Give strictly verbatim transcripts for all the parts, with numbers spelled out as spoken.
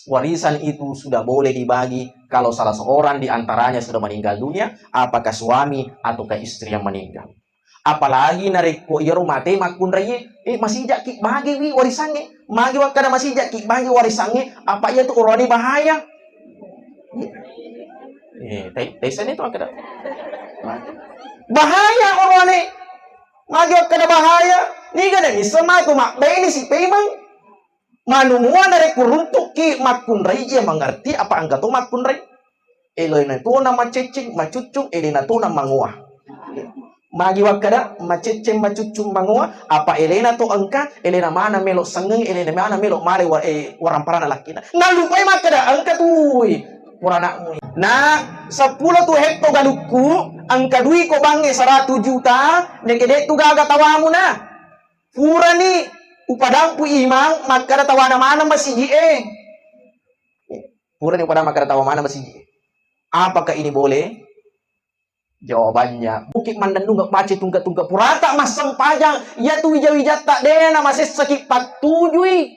Warisan itu sudah boleh dibagi kalau salah seorang di antaranya sudah meninggal dunia, apakah suami ataukah istri yang meninggal. Apalagi narekko iyaro mate makkunraie, eh, masija'ki bagiwi warisangnge. Magi wakkada masija'ki bagi warisangnge, apa iya tu oroane bahaya. Eh, tai-, taisseng tu akkada. Bahaya oroane. Magi wakkada bahaya. Niga de misseng matu mabbaine si pemeng. Manumua narekko runtukki makkunrai, iya mangerti apa engka to makkunrai. Elena tona macecceng, macuccung, elena tona mangoa. Magi wakkada macecceng, macuccung, mangoa, apa elena to engka, elena mana melo sengeng, elena mana melo mare wa-, eh, waramparana lakkina. Nalupai makkada engka tui puranakmu. Na seppulo tu hetto galukku, engka dui ko bangnge seratus juta, neke de tu gaga tawamu na. Purani upadampu imang makkada tawana maneng masiji e. Purani upadampu makkada tawa maneng masiji e. Apakah ini boleh? Jawabannya, bukit mannennungeng baca tungke-tungke purata massempajang, iya tu wija-wijatta dena masessaki pattujui.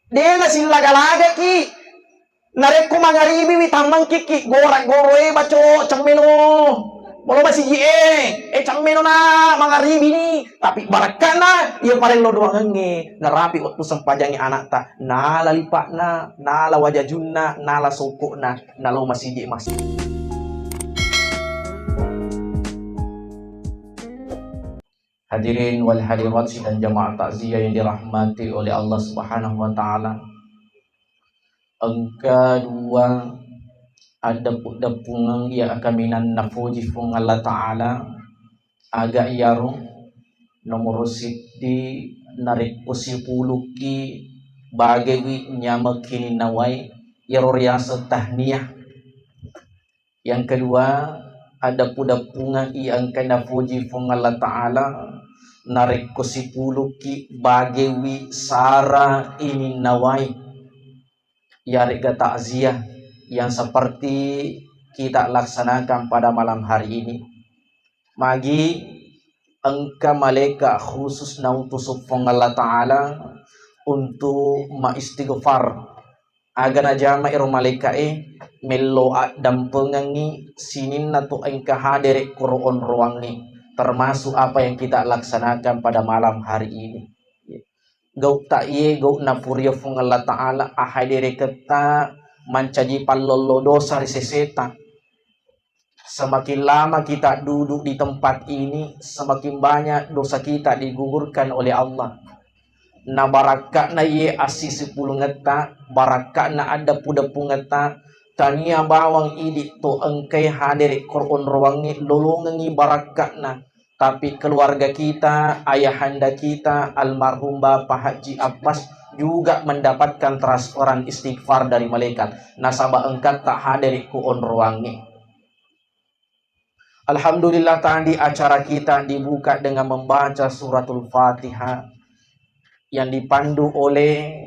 Dena sillaga-lagaki. Narekko mangaribiwi tammengkiki, gora-goro e baco, cemmeno. Bolo masiji e, eh, cemmeno na mangaribi ni. Tapi barakkana iya parello doangengnge narapi wettu sempajangnge anakta, nala lipa'na, nala wajajunna, nala sokko'na, nalo masiji mas. Hadirin wal hadirat sidang jamaah takziah yang dirahmati oleh Allah Subhanahu wa Ta'ala. Engka dua addeppu-deppungeng iya kaminang napoji Fuang Allah Ta'ala. Aga iyaro? Nomoro siddi, narekko sipulukki bagewi nyamekki ninna wae, iyaro riaseng tahniyah. Yang kedua, addeppu-deppungeng iya engka napoji Fuang Allah Ta'ala, narekko sipulukki bagewi sara ininna wae, iyaregga takziah yang seperti kita laksanakan pada malam hari ini. Magi engka malaika khusus nautus Fuang Allah Ta'ala untuk maistighfar. Aga najama ero malaika e, mello addampengengngi sininna tu engka hadere koro onroangnge, termasuk apa yang kita laksanakan pada malam hari ini. Gau'ta iye gau napurio Fuang Allah Ta'ala, ahadere ketta mancaji pallollo dosa ri seseta. Semakin lama kita duduk di tempat ini, semakin banyak dosa kita digugurkan oleh Allah. Na barakka'na iye assisipulungetta, barakka'na addeppu-deppungetta, tania bawang idi to engkai hadere koro onroangnge lolongengngi barakka'na. Tapi keluarga kita, ayahanda kita, almarhum Bapak Haji Abbas juga mendapatkan transferan istighfar dari malaikat. Nasaba engkatta hadere ku onroangnge. Alhamdulillah, tadi acara kita dibuka dengan membaca suratul Fatihah yang dipandu oleh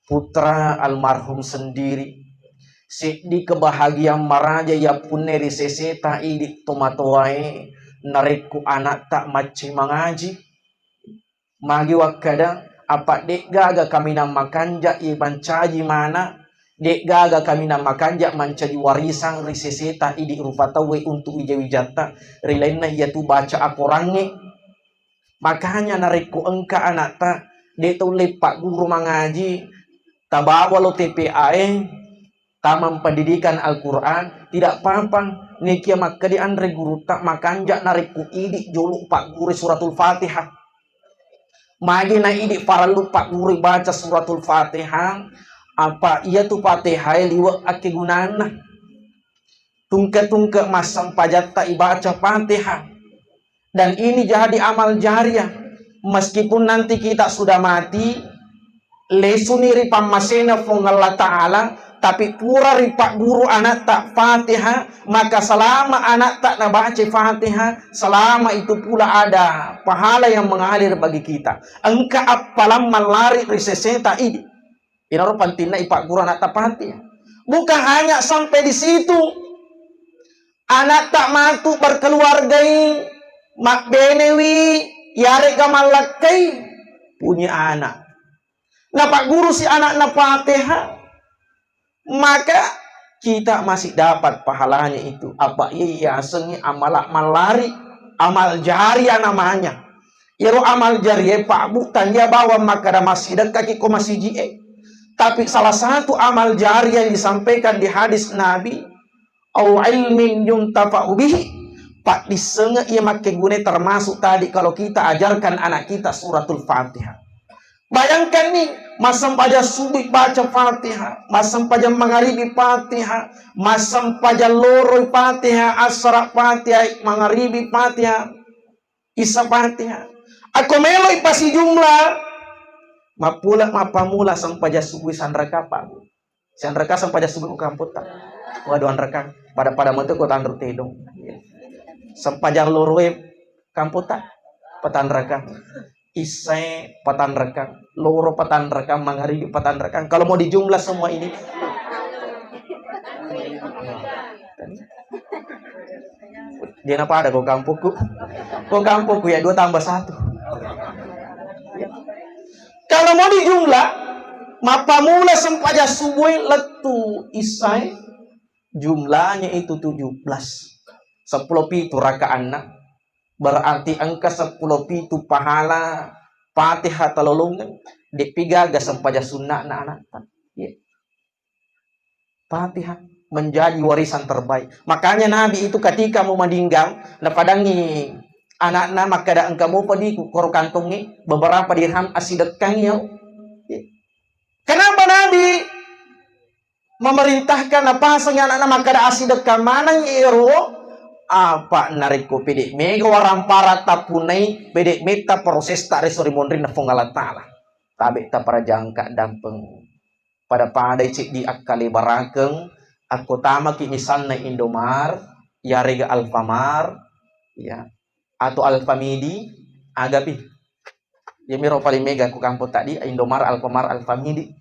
putra almarhum sendiri. Seddi kebahagiaan maraja yappunna ri seseta idi tomatoae narekko anakta macce mangaji. Magi wakkada, apa de'gaga kaminang makanja i mancaji mana, de'gaga kaminang makanja mancaji warisang ri seseta idi rupa tauwe untuk wija-wijatta ri lainna iyatu baca akorangnge. Makanya narekko engka anakta de taulle pagguru mangaji, tabawa lo T P A e, Taman Pendidikan Al-Quran, tidak apa-apa. Nekia makkedi anre gurutta makanja narekko idi jolo pagguru suratul Fatihah. Magi na idi parellu pagguru baca suratul Fatihah, apa iyatu Fatihah e liwe akkegunanna. Tungke-tungke massempajatta ibaca Fatihah. Dan ini jadi amal jariah. Meskipun nanti kita sudah mati, lesuni ri pammasena Fuang Allah Ta'ala, tapi pura ri pagguru anakta Fatihah, maka selama anakta nabaca Fatihah, selama itu pula ada pahala yang mengalir bagi kita. Engka appalang mallari ri seseta idi. Inaro pentingna ipagguru anakta Fatihah. Bukan hanya sampai di situ. Anakta matu berkeluargai, mabbenewi, yarega mallakkai, punya anak. Napagguru si anakna Fatihah. Maka kita masih dapat pahalanya itu. Apa iya yasengnge amala mallari, amal jariah namanya. Iyaro amal jariah Pak Bu, tania bawang makkeda massidekkaki ko masiji'e. Tapi salah satu amal jariah yang disampaikan di hadis Nabi, au ilmin yuntafa'u bihi, paddissengeng iya makkegunai, termasuk tadi kalau kita ajarkan anak kita suratul Fatihah. Bayangkan nih, massempajang subuh baca Fatihah, massempajang mangaribi Fatihah, massempajang loroi Fatihah, asara Fatihah, mangaribi Fatihah, isa Fatihah. Ako meloi pasijumlah, mappula, mappamula sempajang subuh sanraka, Pak. Sanraka sempajang subuh ko kampotta. Waduh, anraka. Pada-pada metu ko tanru tedong. Sempajang loroe kampotta, patanraka. Isai patanraka, loro patanraka, mangaribi patanraka. Kalau mau dijumlah semua ini, dia na pada ko kampungku. Ko kampungku ya dua tambah satu. Kalau mau dijumlah, mappamula sempajang subuh lettu isai, jumlahnya itu tujuh belas. Seppulo pitu rakaanna. Berarti engka seppulo pitu pahala Fatihah talolongeng, de'pi gaga sempajang sunna'na anatta. Iya. Fatihah menjadi warisan terbaik. Makanya Nabi itu ketika mau meninggal, napadangi anakna makkeda, "Engka mopa diku koro kantongnge beberapa dirham, asidekkangi yau." Iya. Kenapa Nabi memerintahkan, napasengi anakna makkeda asidekka maneng ero, apa narekko pede mega warampara tappunnai, pede metta prosesta reso ri monrinna Fuang Allah Ta'ala. Tabe taparajangka dampeng. Pada-padai ceddi akkalebarakeng, akko tamaki misalna Indomar, yarega Alfamar, ya, atau Alfamidi, agapi. Yamiro paling mega ku kampong tadi, Indomar, Alfamar, Alfamidi.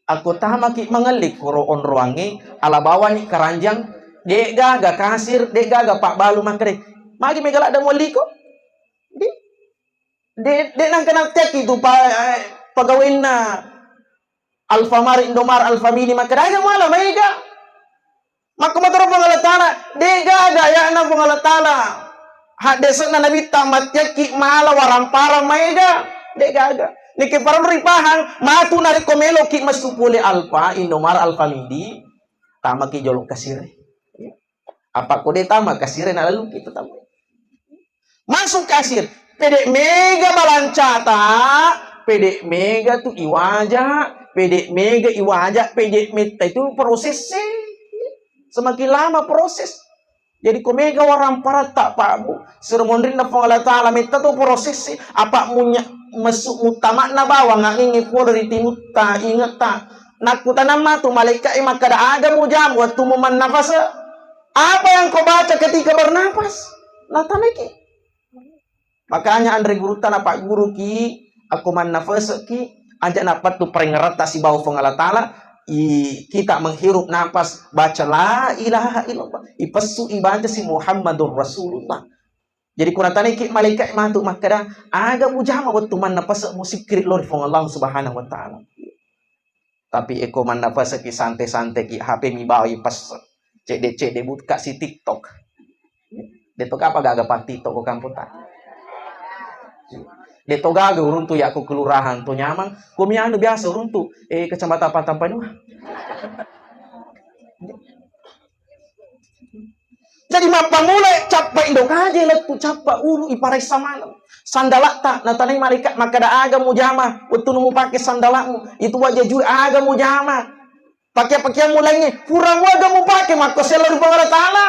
Akko tamaki mangelli koro onroangnge, ala bawani keranjang, de gaga kasir, de gaga pabbalu makkeda, "Magi mega ladde mualliko?" De, de, de nangka natteaki tu pa, eh, pegawaianna Alfamart, Indomart, Alfamidi makkeda, "Aga muala maega?" Makko matoro Puang Allah Ta'ala, de gaga ayana Puang Allah Ta'ala. Haddese'na Nabitta matteaki mala waramparang maega. De gaga. Nike parellu ripahang, matu narekko meloki messu pole Alfa, Indomart, Alfamidi, tamaki jolo kasire. Apa ko de tama kasire, nalaluki tetama. Masuk kasir, pede mega balancata, pede mega tu iwaja, pede mega iwaja, pede metta itu prosesnya. Semakin lama proses. Jadi ko mega waramparatta, Pak Bu, sero monrinna Puang Allah Ta'ala metta tu prosesnya. Apa munya messu mutama'na bawang, angingi pole ri timutta, ingetta. Nakkutanang matu malaika'e makkeda, "Aga mujama wettu mumannafasa? Apa yang kau baca ketika bernapas?" Natanaki. Makanya anre gurutta napagguruki, akko mannafasaki, aja napattu parengeratta sibawa Puang Allah Ta'ala, i, kita menghirup napas, baca la ilaha illallah, ipessu ibaca si Muhammadur Rasulullah. Jadi ko natanaki malaika matu makkeda, "Aga mujama wettu mannafasa musikkiri lao ri Puang Allah Subhanahu wa Ta'ala." Tapi eko mannafasaki, santai-santaiki, H P mi bawai pesse. Cedde-cedde bukka si TikTok. Deto kapa gaga pa TikTok ko kampota. Deto gaga uruntu ya ko kelurahan to nyamang. Ko mi anu biasa uruntu, eh, kecamatan Patampanua. Jadi mappamula cappa indo kaje lettu cappa ulu iparessa maneng. Sandalata natanai malaikat makkeda, "Aga mujama wettu mupake sandalamu? Itu wajaju aga mujama? Pakia-pakiamu laingnge pura muaga mupake makko sello ri Puang Allah Ta'ala.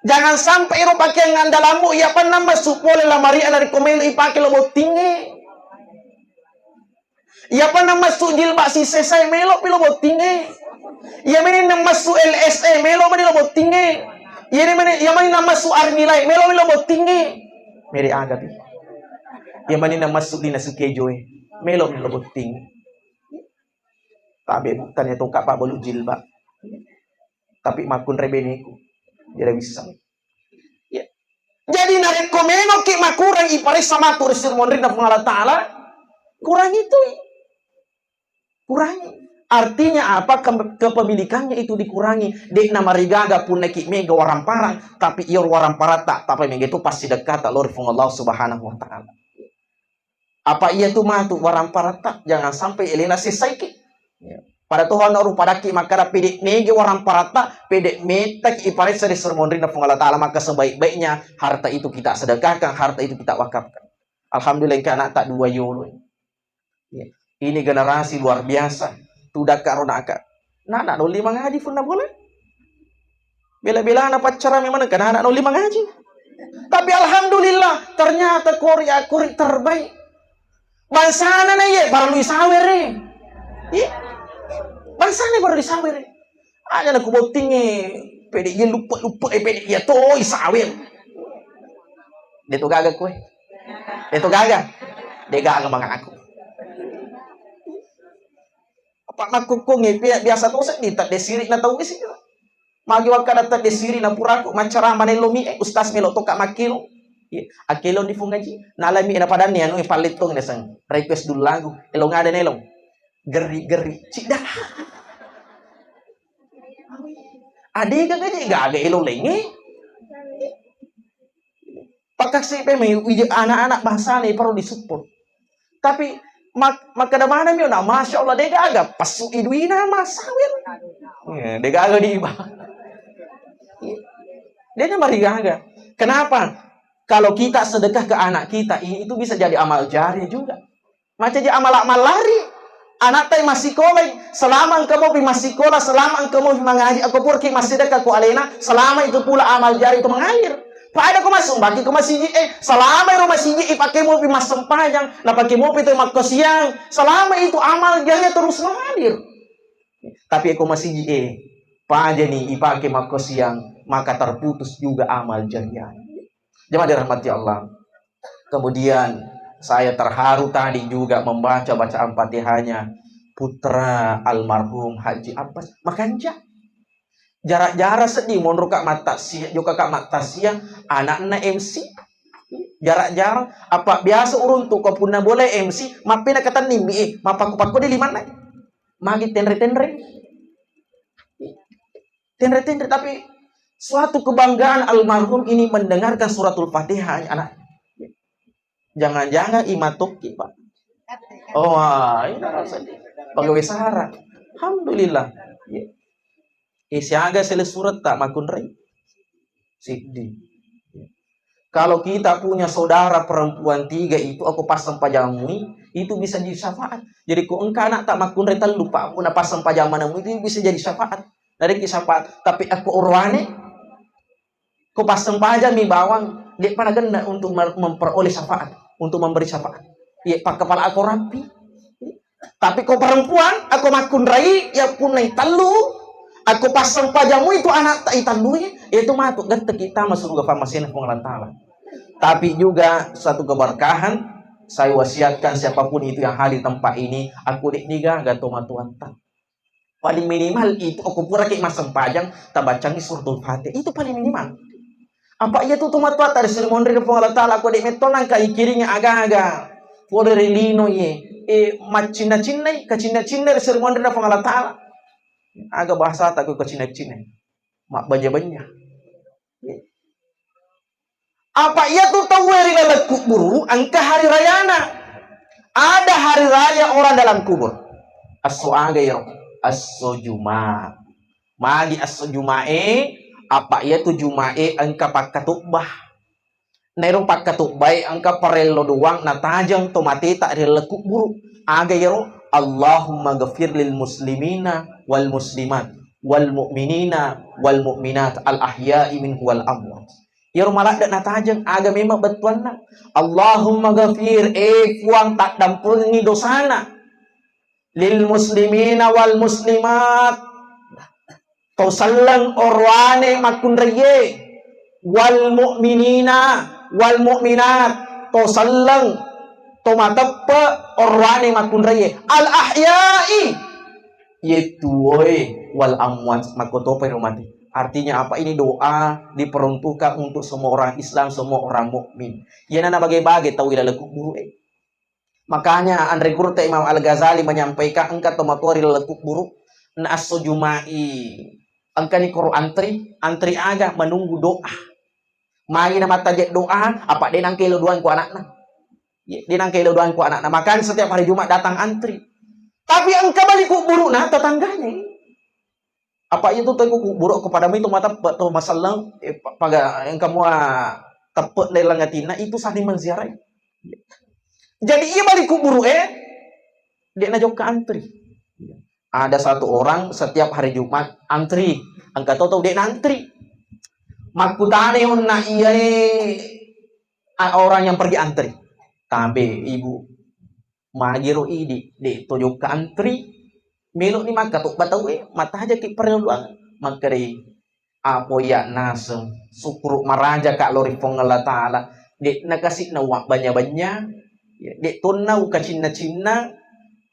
Jangan sampai iro pakeang andalammu iya panna massu pole lamari ana ri komelo ipake lo bottingnge." Iyapa namassu jilbab sisesai, melo'pi lo bottingnge. Iya mani namassu L S A, melo mani lo bottingnge. Iya mani, iya mani namassu Army Light, melo mani lo bottingnge. Mere agapi. Iya mani namassu dinas kejoe, melo mani lo bottingnge. Tabe bukan ya tongka pabbalu jilbab. Tapi makkunrai beneku. Jadi bisa. Ya. Jadi narekko meloki makurang iparessa matu ri sirmonrinna Puang Allah Ta'ala, kurangi tu. Kurangi. Artinya apa? Ke-, kepemilikannya itu dikurangi. De'na marigaga punnaki mega waramparang, tapi iyaro waramparatta, tapi mega itu passidekkata lao ri Puang Allah Subhanahu wa Ta'ala. Apa iya tu matu waramparatta, jangan sampai elena sessaiki. Ya. Pada toha na rupadakki makkada pede mega waramparatta, pede mettaki iparessa ri sermonrinna Puang Allah Ta'ala, maka sebaik-baiknya harta itu kita sedekahkan, harta itu kita wakafkan. Alhamdulillah, engka anakta dua yolo. Ya. Ini generasi luar biasa. Tudakka ronaka. Nana nolli mangaji punna bola. Bela-belana paccarami maneng, karena anak nolli mangaji. Tapi alhamdulillah, ternyata kori akori terbaik. Bangsana na iye, parellu isawere. Iya. Bangsana parellu isawere. Aja na kubottingi, pede iye luppe-luppe, eh, pede iye to isawer. De to gaga kue. De to gaga. De gaga mangaku. Apa makkukkungi, pi-, biasa to seddi tadde siri na tau isi. Magi wakkada tadde siri na puraku maccarama nello mi, eh, ustaz melo toka makkilo. Iya, akkelonni Puang Haji. Nalami na padanni anu, eh, pallettong naseng. Request dulu lagu. Elong ada nelong. Geri-geri. Cida. Adega gaje gaga elo lengnge. Pakkasepe mai wija anak-anak bangsana parellu disupport. Tapi mak-, makkeda maneng mi, na masya Allah, de gaga passu iduina masawer. Ya, de gaga di iba. Dia marigaga. Kenapa? Kalau kita sedekah ke anak kita, ini itu bisa jadi amal jariah juga. Macaji amala mallari. Anakta massikolai, selama engka mopi massikola, selama engka mopi mangaji, ako puraki massidekka ko alena, selama itu pula amal jariah itu mengalir. Pada ko massumbaki ko masiji, eh, selama ero masiji ipake mopi massempajang, napake mopi tu makkosiang, selama itu amal jariah terus mengalir. Tapi ko masiji, eh, pajani ipake makkosiang, maka terputus juga amal jariah. Jemaah dirahmati Allah. Kemudian saya terharu tadi juga membaca bacaan Fatihahnya putra almarhum Haji Abbas Makanja. Jarak-jarak seddi monro ka mattasia, joka ka mattasia, anakna M C. Jarak-jarak, apa biasa uruntu ko punna bola M C, mappena katenni mi, eh, mapakko-pakko di limanna. Magi tenre-tenre. Tenre-tenre, tapi suatu kebanggaan almarhum ini mendengarkan suratul Fatihah, anak. Jangan-jangan imatokki, Pak. Oh, wah, ini rasanya. Pegawai sara. Alhamdulillah. Ya. Eh, siaga sele surat tak makunrai? Siddi. Ya. Kalau kita punya saudara perempuan tiga itu, aku pasang pajamui, itu bisa jadi syafaat. Jadi, ko engka anak tak makunrai tellu, Pak, puna pasang pajama namu itu bisa jadi syafaat. Narekki syafaat, tapi aku urwane, ko passempajang mi bawang, de'pa nagenna untuk mer-, memperoleh syafaat, untuk memberi syafaat. Iya, pakkapala ako rappi. Tapi ko perempuan, ako makkunrai, ya punnai tellu, ako passempajang mu itu anak tak itellui, itu matu gette kita masuk surga pamasena Puang Allah Ta'ala. Tapi juga satu keberkahan, saya wasiatkan siapapun itu yang hadir tempat ini, aku dek niga gato matuanta. Paling minimal itu, ko puraki massempajang, tabacangi suratul Fatihah. Itu paling minimal. Apa iya tu tomatoatta ri seri monri ri Puang Allah Ta'ala, ko de metto nangka ikiringi aga-aga pole ri lino iye, e, maccinna-cinnai, kacinna-cinna ri seri monri ri Puang Allah Ta'ala. Aga bahasa ta ko kacinna-cinnai? Mabbanja-banja. Apa iya tu tauwe ri laleng kuburu engka hari rayana. Ada hari raya orang dalam kubur. Esso aga iyaro? Esso Juma. Magi esso Jumae? Apa iya tu Jumae engka pakkatobba. Nairo pakkatobbae engka parello doang natajeng to mateta ri laleng kuburu. Aga iyaro? Allahumma ghafir lil muslimina wal muslimat wal mu'minina wal mu'minat al ahya'i minhu wal amwat. Iyaro maladde natajeng, aga memang bettuanna? Allahumma ghafir, eh Puang, taddampengi dosana. Lil muslimina wal muslimat, to selleng oroane makkunraie. Wal mu'minina wal mu'minat, to selleng, to mateppe oroane makkunraie. Al ahya'i, iye tuwoe, wal amwat, makkotopa ro mate. Artinya apa? Ini doa diperuntukkan untuk semua orang Islam, semua orang mukmin. Iyana nabage-bage tau ilaleng kuburu e. Makanya anre gurutta Imam Al-Ghazali menyampaikan, engka tomatoa ri laleng kuburu na esso Juma'i, engkani koro antri, antri aga menunggu doa. Magi na mattaje doa, apa de nangke lo doang ku anakna. Ye, de nangke lo doang ku anakna. Makanya setiap hari Jumat datang antri. Tapi engka bali kuburuna tetangganya. Apa itu tuh ku kuburu kepada itu mata to masalleng, eh, pa-, paga engka mua teppe dalam atinna itu saling menziarahi. Jadi iya bali kuburu eh, de najokka antri. Ada satu orang setiap hari Jumat antri, engka to tau de antri. Makkutana onna iyae a-, orang yang pergi antri. Tabe, Ibu, magiro idi, de to jokka antri. Melo ni makkatobba tau e, matajaki perlu doang. Makkedai, apa iya naseng, sukkuru maraja ka lo ri Puang Allah Ta'ala. De nakasi na uwa banya-banya. Ya, de tonna ukacinna-cinna,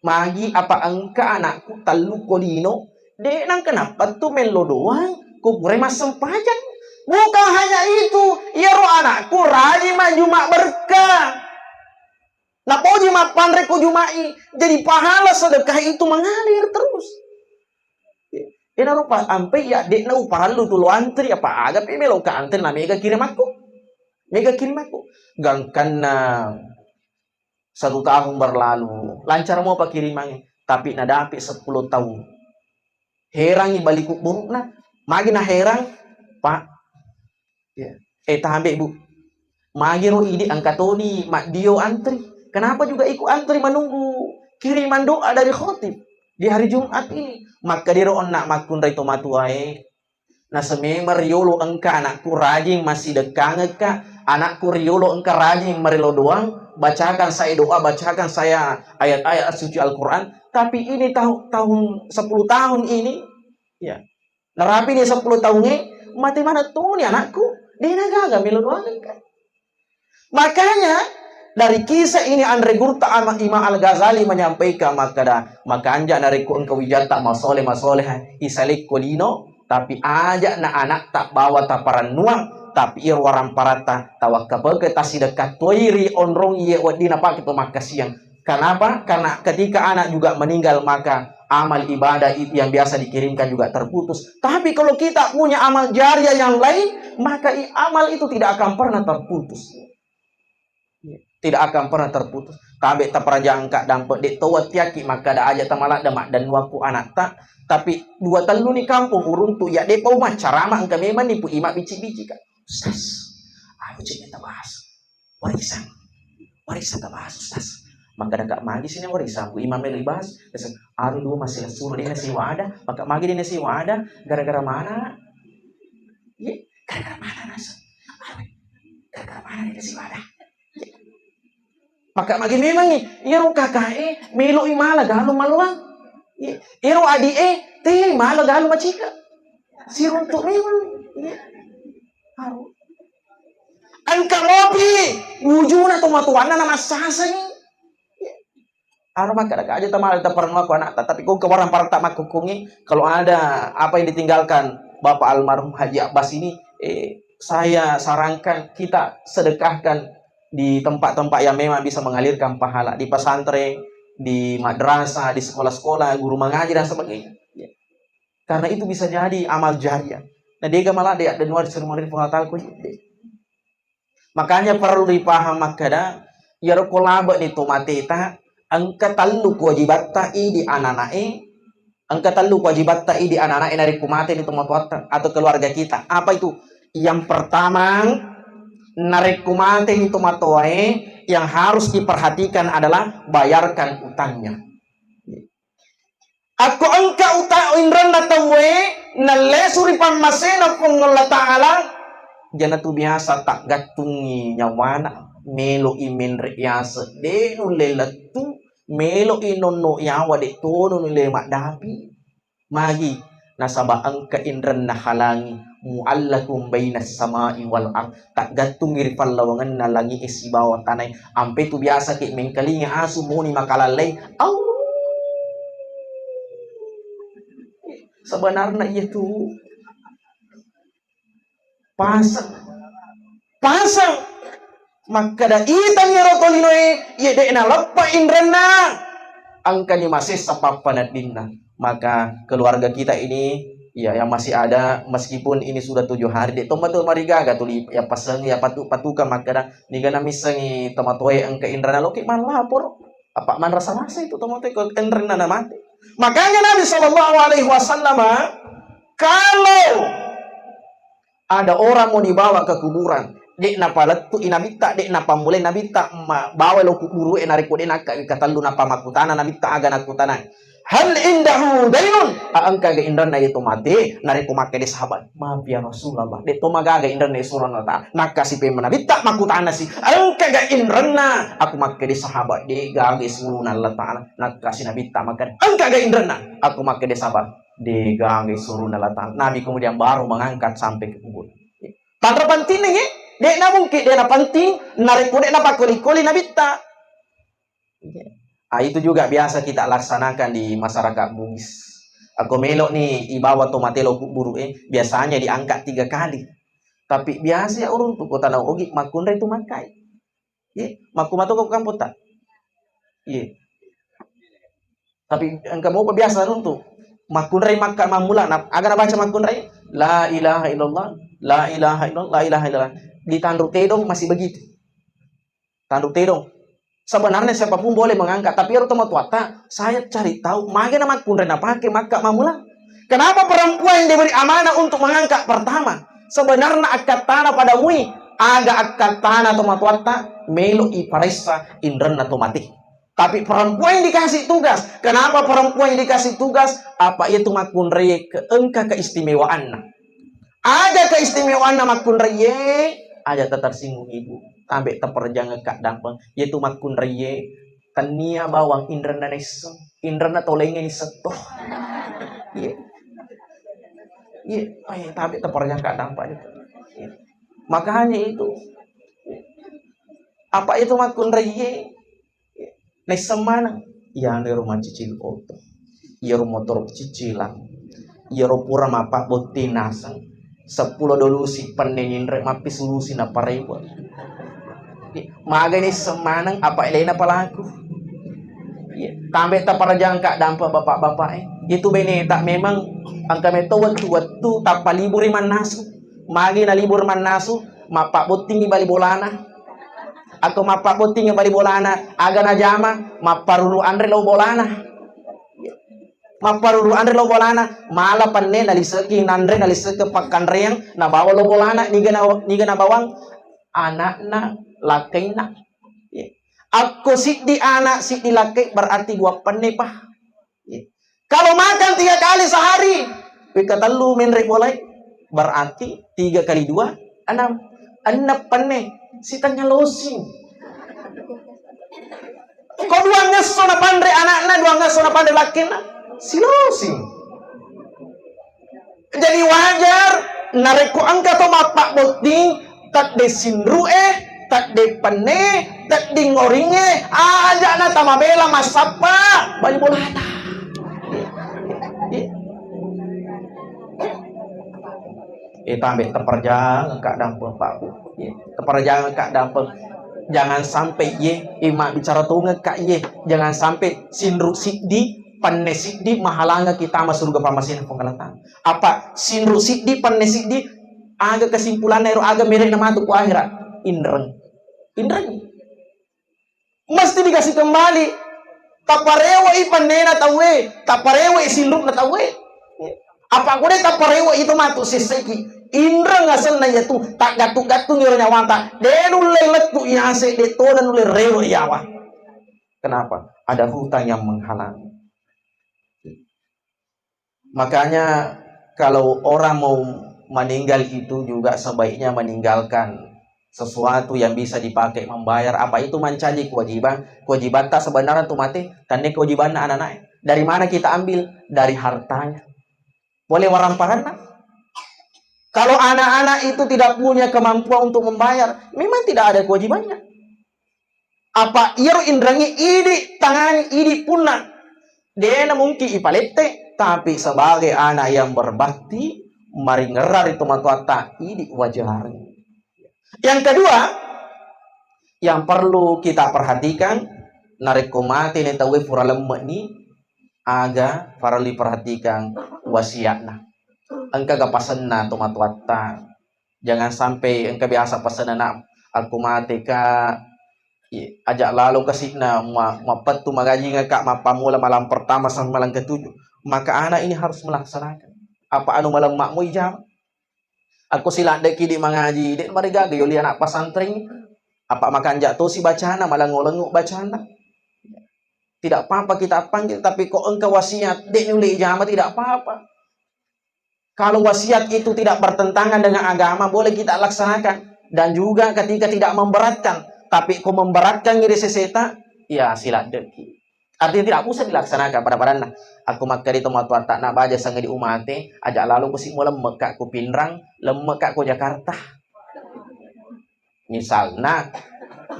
magi apa engka anakku tallu ko lino, de nangka nappa tu mello doang, ko pura massempajang. Bukan hanya itu, iyaro anakku rajin majjuma berkah. Napoji mappanre ko Juma'i, jadi pahala sedekah itu mengalir terus. Enaro pa ampe ya de na uparallu tu lo antri apa aga pe melo ka antri na mega kirimakku. Mega kirimakku. Gangkanna satu tahun berlalu, lancar mo pakirimangnge, tapi nadapi sepuluh tahun. Herangi bali kuburuna, magi na herang, Pak. Ya. Eh, tabe, Bu. Magiro idi engka toni maddio antri. Kenapa juga ikut antri menunggu kiriman doa dari khotib di hari Jumat ini? Makkadiro onna makkunrai tomatoae. Nasememeng riolo engka anakku rajin massidekkangekka, anakku riolo engka rajin marelo doang, bacakan saya doa, bacakan saya ayat-ayat suci Al-Quran. Tapi ini tahu, tahun sepuluh tahun ini, ya, narapi ni sepuluh tahungnge, mate maneng toni anakku, de nagaga melo doangekka. Makanya dari kisah ini anre gurutta Ama-, Imam Al-Ghazali menyampaikan makkada, makanja narekko engka wijatta masole masoleha isalekko lino, tapi aja na anatta bawa taparannuang, tapi iro waramparatta tawakkapeke tasidekka toi ri onrong iye wedding napake to makkasiang. Kenapa? Karena ketika anak juga meninggal, maka amal ibadah itu yang biasa dikirimkan juga terputus. Tapi kalau kita punya amal jariah yang lain, maka i-, amal itu tidak akan pernah terputus. Tidak akan pernah terputus. Tabe taparajangka dampe de to wattiaki makkada aja tamaladda maddannuakku anatta. Tapi dua tellu ni kampung uruntu ya de pau maccarama engka memang ni pu ima bicik-bicik ka. Ustaz, anu cek tabahas. Warisan. Warisan tabahas, Ustaz. Makkadaka magi sini warisan, Bu Imam melo ibahas. Ustaz, aru dua masih suro dena siwada, maka magi dena siwada, gara-gara mana? Iya, gara-gara mana rasa? Aru, gara-gara mana dena siwada? Iya. Maka magi memang iyaro kakae melo imala galu maluang. Iya. Iyaro adi e te mala galu macika. Siruntu memang. Iya. Aru. Engka mopi wujuna tomatoanna na massasani. Aro makkada aja tamala taparang aku anakta, tapi kau kewarang parta makkukkungi, kalau ada apa yang ditinggalkan Bapak almarhum Haji Abbas ini, eh, saya sarankan kita sedekahkan di tempat-tempat yang memang bisa mengalirkan pahala, di pesantren, di madrasah, di sekolah-sekolah, guru mengaji dan sebagainya. Ya. Karena itu bisa jadi amal jariah. Nah, dega malah dia dan waris rumah dari pengatal ku. Makanya perlu dipaham makkada, iyaro ko labe'ni to mateta, engka tellu kewajibatta idi anana'e, engka tellu kewajibatta idi anana'e narekko mateni tomatoatta atau keluarga kita. Apa itu? Yang pertama, narekko mateni tomatoae, yang harus diperhatikan adalah bayarkan utangnya. Akko engka uta-, inrenna tauwe nallesu ri pammasena Puang Allah Ta'ala, jana tu biasa taggattungi nyawana, melo i menre yase, de nulle lettu, melo i nonno yawa, de tono nulle maddapi. Magi? Nasaba engka inrenna halangi, muallakun bainas samai wal ard, taggattungi ri pallawangenna langi'e sibawa tanae. Ampe tu biasa ke mengkalinga asu moni makalallei, au. Sebenarna iya tu pasang. Pasang. Makkeda, "Itangngi ro tolinoe, iya de'na leppa inrenna." Engkani masessa pappaneddinna. Maka keluarga kita ini, ya, yang masih ada, meskipun ini sudah tujuh hari, de' tomma tu marigaga tuli ya paseng, ya patu-, patuka makkeda, "Nigana missengi tomatoe engka inrenna, loki mallapor." Apa manrasa-rasa itu tomatoe ko inrenna namate. Makanya Nabi sallallahu alaihi wasallam, kalau ada orang mau dibawa ke kuburan, de' napalettu'i nabitta, de' napammulai nabitta, ma-, bawa lo kuburu'e narekko de' nakka katellu, napamakkutana nabitta, aga nakkutana, "Hal indahu dainun?" A, engkaga inrenna iya to mate? Narekko makkeda sahabat, "Maaf ya Rasulullah, de' to magaga inrenna isurona Allah Ta'ala." Nakkasi pemma nabitta, makkutanasi, "Engkaga inrenna?" Aku makkeda sahabat, "De' gaga isurona Allah Ta'ala." Nakkasi nabitta makkeda, "Engkaga inrenna?" Aku makkeda sahabat, "De' gaga isurona Allah Ta'ala." Nabi kemudian baru mengangkat sampai ke kubur. Tanra penting ni, de' na mungkin, de' na penting, narekko de' napakkoli-koli nabitta. Ah, itu juga biasa kita laksanakan di masyarakat Bugis. Ako melo ni ibawa to mate lo kuburu, eh, biasanya diangkat tiga kali. Tapi biasa ya uruntu ko tana Ogi makkunrai tu makkai. Ye, makku mato ko kampung ta? Ye. Tapi engka mopa biasa runtu. Makkunrai makka mammula, na-, aga nabaca makkunrai? La ilaha illallah, la ilaha illallah, la ilaha illallah. Di Tanru Tedong masih begitu. Tanru Tedong. Sebenarnya siapapun boleh mengangkat, tapi ero tomatoatta, saya cari tahu, mage na makkunrai napake makka mammula. Kenapa perempuan yang diberi amanah untuk mengangkat pertama? Sebenarnya akkattana pada mui, aga akkattana tomatoatta, melo iparessa inrenna to mate. Tapi perempuan yang dikasih tugas, kenapa perempuan yang dikasih tugas? Apa iya tu makkunrai ke engka keistimewaanna. Aga keistimewaanna makkunrai, aja tersinggung ibu. Tambe teperjang ka dampeng. Iya tu makkunrai, tania bawang inrenna nesseng. Inrenna tolengeng setto. Iya. Iya, eh, tambe teperjang ka dampeng itu. Iya. Makanya itu. Apa itu makkunrai? Naisseng maneng, iyaro macicil oto, iyaro motoro cicilang, iyaro pura mappabbotting naseng, seppulo dolusi penne ninre mappisulusi naparewe. Maga naisseng maneng apa elena palaku. Iya, tambe taparajangka dampa bapak-bapak e. Itu beneta memang engka meto wettu-wettu tappaliburi mannasu. Magi nalibur mannasu, mappabbottingi bali bolana. Ako mappabbottingi bali bolana, aga najama, mapparuru anre lao bolana. Mapparuru anre lao bolana, mala penne naliseki nanre, naliseki pakkanreang, nabawa lao bolana, niga na-, niga nabawang? Anakna lakkainna. Akko siddi anak, siddi lakkai, berarti dua penne pa. Kalau makan tiga kali sehari, wekka tellu menre bolai, berarti tiga kali dua, enam. Enneng penne, sitengnga losing. Ko dua ngesso napanre anakna, dua ngesso napanre lakkenna, silosing. Jadi wajar narekko engka to mappabbotting, tedde sinru'e, tedde penne, tedding oringnge, aja'na tamabela massappa bali bolata. Eh, tambe teperjang ka dampeng, Pak. Ye, teperjang ka dampeng. Jangan sampai ye, eh, mabbicara tongeng ka ye. Jangan sampai sinru siddi, penne siddi mahalangeng kita ma suruga pamasena Puang Allah Ta'ala. Apa sinru siddi, penne siddi, aga kesimpulanna ero, aga mere'na matu ku akhirat? Inreng. Inreng. Mesti dikasih kembali. Taparewe'i pennena tauwe, taparewe'i sinru'na tauwe. Apa kode taparewe'i itu matu sessaiki. Inreng asenna iyatu, taggattu-gattungi ro nyawata. De nulle lettu iyase, de tona nulle rewe yawa. Kenapa? Ada hutang yang menghalangi. Makanya, kalau orang mau meninggal itu juga sebaiknya meninggalkan sesuatu yang bisa dipakai membayar. Apa itu mencaji kewajiban? Kewajibatta sebenarnya tu mate, tanne kewajibanna anak-anak. Dari mana kita ambil? Dari hartanya. Boleh waramparanna. Kalau anak-anak itu tidak punya kemampuan untuk membayar, memang tidak ada kewajibannya. Apa iyaro inrengnge idi tangani, idi punna. Dena mungkin ipalette, tapi sebagai anak yang berbakti, maringerra ri tomatoatta, idi wajar. Yang kedua, Yang perlu kita perhatikan, narekko mate ni tauwe pura lemme'ni, aga parellu diperhatikan wasiatna. Engkaga pasenna tomatoatta? Jangan sampai engka biasa pasenna, nak, akko mate ka, i-, aja lalo kasi'na ma-, mappettu magajingka, mappammula malam pertama sampai malam ketujuh. Maka anak ini harus melaksanakan apa anu malemmakmu ijama. Akko siladdeki di mangaji, de' marigaga yoli anak pesantren. Apa makanja tosi bacana, malengo-lengo bacana. Tidak apa-apa kita panggil, tapi kok engka wasiat, de' nulle ijama, tidak apa-apa. Kalau wasiat itu tidak bertentangan dengan agama, boleh kita laksanakan. Dan juga ketika tidak memberatkan, tapi kok memberatkan iri seseta, ya siladdeki. Artinya tidak usah dilaksanakan pada-padanna. Akko makkeda tomatoatta, nak, baja sangadinna umate, aja lalo ko si mulemmekka ko Pinrang, lemmekka ko Jakarta. Misalna,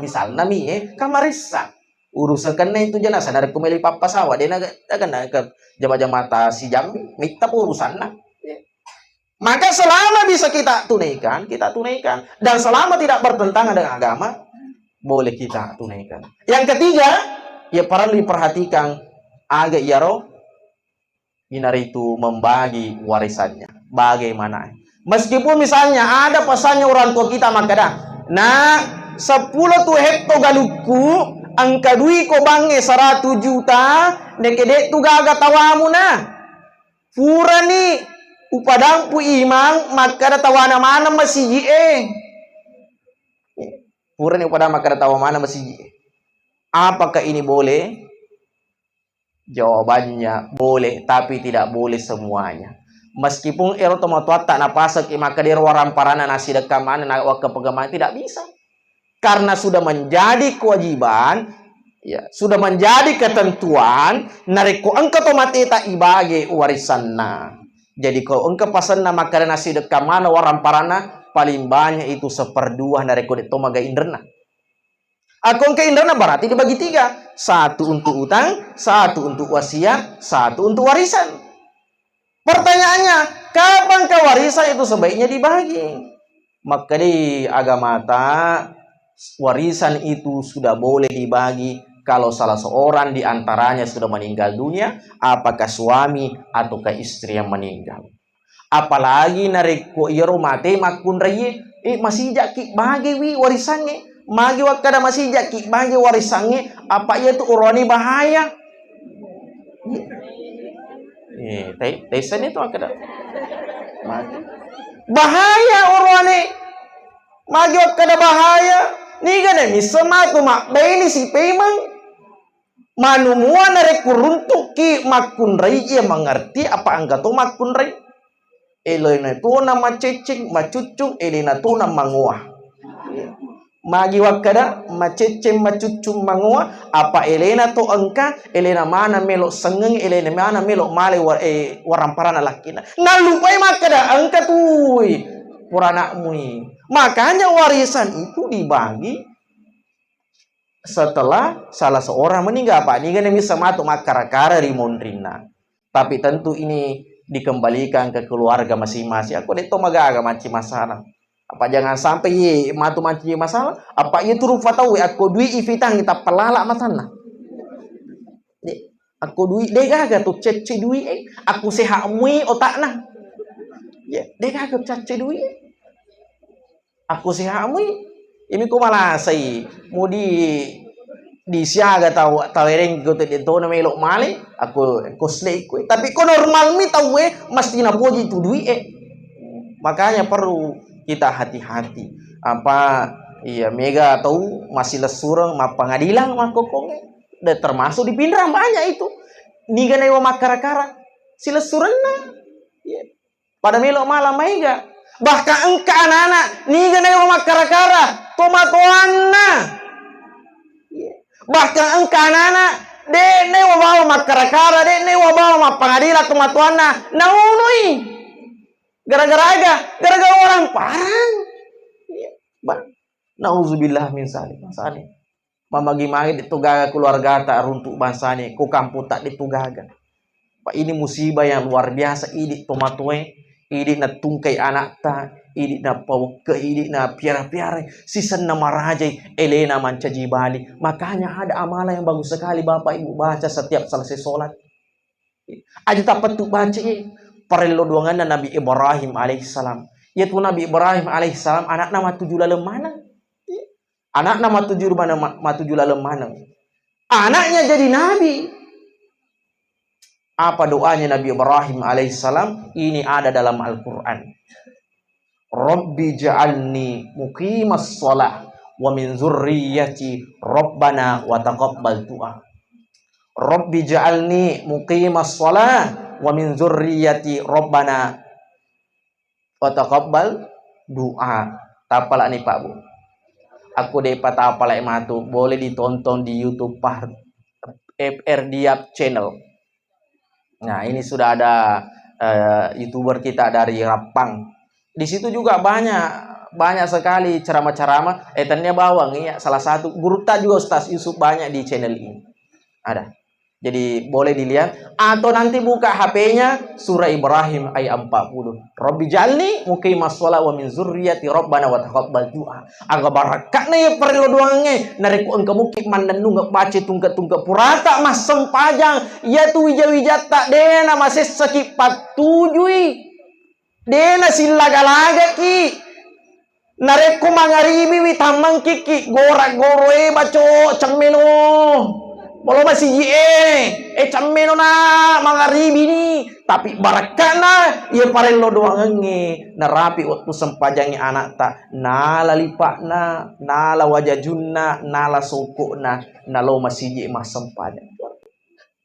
misalna mi, eh, kamaressa. Urusakenna itu jenazah, narekko meli pappasawa, dena, dena ke jama-jamata sijammi, mitta urusanna. Maka selama bisa kita tunaikan, kita tunaikan. Dan selama tidak bertentangan dengan agama, boleh kita tunaikan. Yang ketiga, ya perlu diperhatikan aga iyaro, inaritu membagi warisannya. Bagaimana? Meskipun misalnya ada pesannya orang tua kita makkeda, "Nak, seppulo tu hetto galukku, engka dui ko bangnge seratu juta, neke de' tu gaga tawamu na." Purani upadampu imang makkeda tawana maneng masiji e. Purani upadampu makkeda tawa maneng masiji e. Apakah ini boleh? Jawabannya boleh, tapi tidak boleh semuanya. Meskipun ero tomatoatta napaseki makkeda ero waramparanna nasidekka maneng na wakkapegga maneng, tidak bisa. Karena sudah menjadi kewajiban, ya, sudah menjadi ketentuan, narekko engka to mateta ibage warisanna. Jadi, ko engka pasenna makkeda nasidekka maneng waramparanna, paling banyak itu seperdua narekko de' to maga inrenna. Akko engka inrenna berarti dibagi tiga. Satu untuk utang, satu untuk wasiat, satu untuk warisan. Pertanyaannya, kapan ke warisan itu sebaiknya dibagi? Makkedai agamata, warisan itu sudah boleh dibagi kalau salah seorang di antaranya sudah meninggal dunia, apakah suami ataukah istri yang meninggal. Apalagi narekko iyaro mate makkunraie, eh, masijaki bagewi warisangnge. Magi wakkada masijaki bage warisangnge, apa iya tu oroane bahaya. Eh, tai, taissani tu akkeda. Magi. Bahaya oroane. Magi wakkada bahaya. Niga na misseng matu mabbaini si pemeng. Manumua narekko runtu'ki makkunrai, iya mangerti apa engka to makkunrai. Elena tona macecceng, macuccung, elena tona mangoa. Magi wakkada macecceng, macuccung, mangoa, apa elena to engka, elena maneng melo sengeng, elena maneng melo male wa-, eh, waramparanna lakkina. Nallupai makkada engka tui pura anakmui. Makanya warisan itu dibagi setelah salah seorang meninggal, apa niga na misseng matu makkara-kara ri monrinna. Tapi tentu ini dikembalikan ke keluarga masing-masing. Akko de' to magaga manci masalah. Apa jangan sampai ye matu manci masalah, apa ye turun fatau, akko dui ifitang tappa lala matanna. Ye, akko dui de' gaga tu cecce dui e, akko sehat mui otakna. Ye, de' gaga cecce dui e. Akko sehat mui, imi ko malasai, mudi disiaga tau, tawereng ko te tona melo male, akko, ko slei ko. Tapi ko normal mi tau e, mesti napoji tu dui e. Makanya perlu kita hati-hati. Apa, iya, mega tau masilessureng mappangadilang makkokkonge. Dan termasuk di Pinrang banyak itu. Niga naiwa makkara-kara silessurenna. Iya. Pada melo mala maega. Bahkan engka anak-anak, niga naiwa makkara-kara, tomatoanna. Iya. Bahkan engka anak-anak, de' naiwa bawa makkara-kara, de' naiwa bawa mappangadilang tomatoanna, naunui. Gara-gara aga? Gara-gara orang parang. Iya. Ba-, nauzubillah min zalik. Masane. Mamagi-magi de' to gaga keluargata runtu' bangsana, ko kamputta de' to gaga. Pak, ini musibah yang luar biasa, idi tomatoe, idi nattungkai anakta, Idi' napawekke'i, idi' napiara-piarai, sisenna marajai, elena mancaji bali. Makanya ada amalan yang bagus sekali Bapak Ibu baca setiap selesai sholat. Aja tapettu baca, eh, parello doanganna Nabi Ibrahim alaihissalam. Iyatu Nabi Ibrahim alaihissalam anakna matuju laleng maneng. Anakna matuju mana-, ma-, matuju laleng maneng. Anaknya jadi nabi. Apa doanya Nabi Ibrahim alaihissalam? Ini ada dalam Al-Quran. Rabbi ja'alni muqimas shalah wa min dzurriyyati rabbana wa taqabbal du'a. Rabbi ja'alni muqimas shalah wa min dzurriyyati rabbana wa taqabbal du'a. Tapalani, Pak, Bu. Aku de'pa tapalai matu, boleh ditonton di YouTube Pak F R Diab Channel. Nah, ini sudah ada, eh, YouTuber kita dari Rappang. Di situ juga banyak, banyak sekali ceramah-ceramah. Eh, tania bawang, iya, salah satu gurutta juga Ustaz Yusuf banyak di channel ini. Ada. Jadi, boleh dilihat. Atau nanti buka H P-nya, surah Ibrahim ayat empat puluh. Rabbi ja'alni muqimas shalah wa min dzurriyyati rabbana wa taqabbal du'a. Aga barakka'na iya parello doangengnge. Narekko engka muki mannennungeng baca tungke-tungke purata massempajang, iyatu wija-wijatta dena masessaki pattujui. Dena sillaga-lagaki. Narekko mangaribiwi tammengkiki gora-goro e baco cemmeno. Bolo masiji e, e cemmeno na mangaribi ni. Tapi barakka'na iya parello doangengnge narapi wettu sempajangngi anakta, nala lipa'na, nala wajajunna, nala soko'na, nalo masiji massempajang.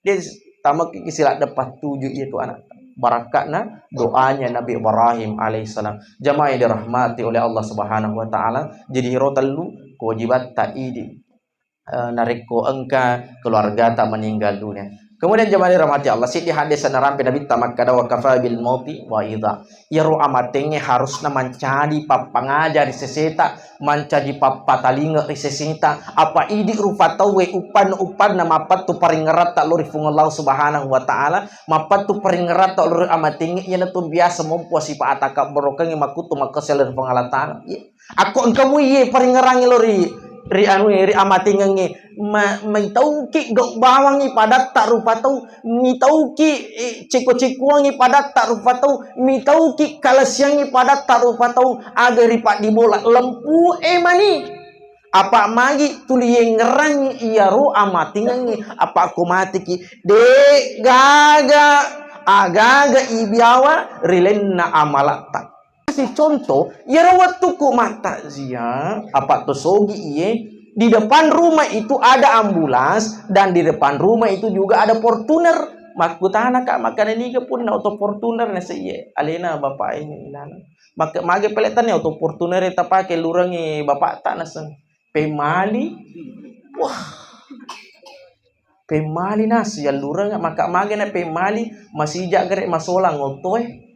Dia tamakki siladde pattuju iyatu anakta. Barakka'na doanya Nabi Ibrahim alaihissalam. Jamaah yang dirahmati oleh Allah Subhanahu wa Ta'ala, jadi iro tellu kewajibatta idi, eh, narekko engka keluargata meninggal dunia. Kemudian jamaah dirahmati Allah, siddi hadis narampe Nabitta makkada, "Wa kafa bil mauti wa'idha." Iyaro amatengnge harusna mancaji pappangaja ri seseta, mancaji pappatalinga ri seseta. Apa idi rupa tauwe upanna-upanna mappattu paringeratta lao ri Puang Allah Subhanahu wa Ta'ala, mappattu paringeratta lao ri amatengnge, iyanatu biasa mompo sipa atakabberokengnge makkuttu makkasi lao ri Puang Allah Ta'ala. Iya. Akko engka mui iye paringerangnge lao ri, ri anue, ri amatengengnge, ma-, mitauki gau bawangngi padatta rupa tau, mitauki, eh, ceko-cekoangngi padatta rupa tau, mitauki kalasiangngi padatta rupa tau, aga ripaddibola lempu e mani. Apa magi tuli yengngerangngi iyaro amatengengnge, apa ko mateki, de gaga, agaga ibiawa rilenna amalatta. Kasih contoh, iyaro wettukku mattakziah, apa to sogi iye, di depan rumah itu ada ambulans dan di depan rumah itu juga ada Fortuner. Makkutana ka, makkada niga punna oto Fortuner, naseng iye alena bapak ini inana. Maka mage pele tania oto Fortuner tapake lurengi bapakta, naseng pemali. Wah. Pemali naseng yallureng, maka mage na pemali masija gere masolang otoe.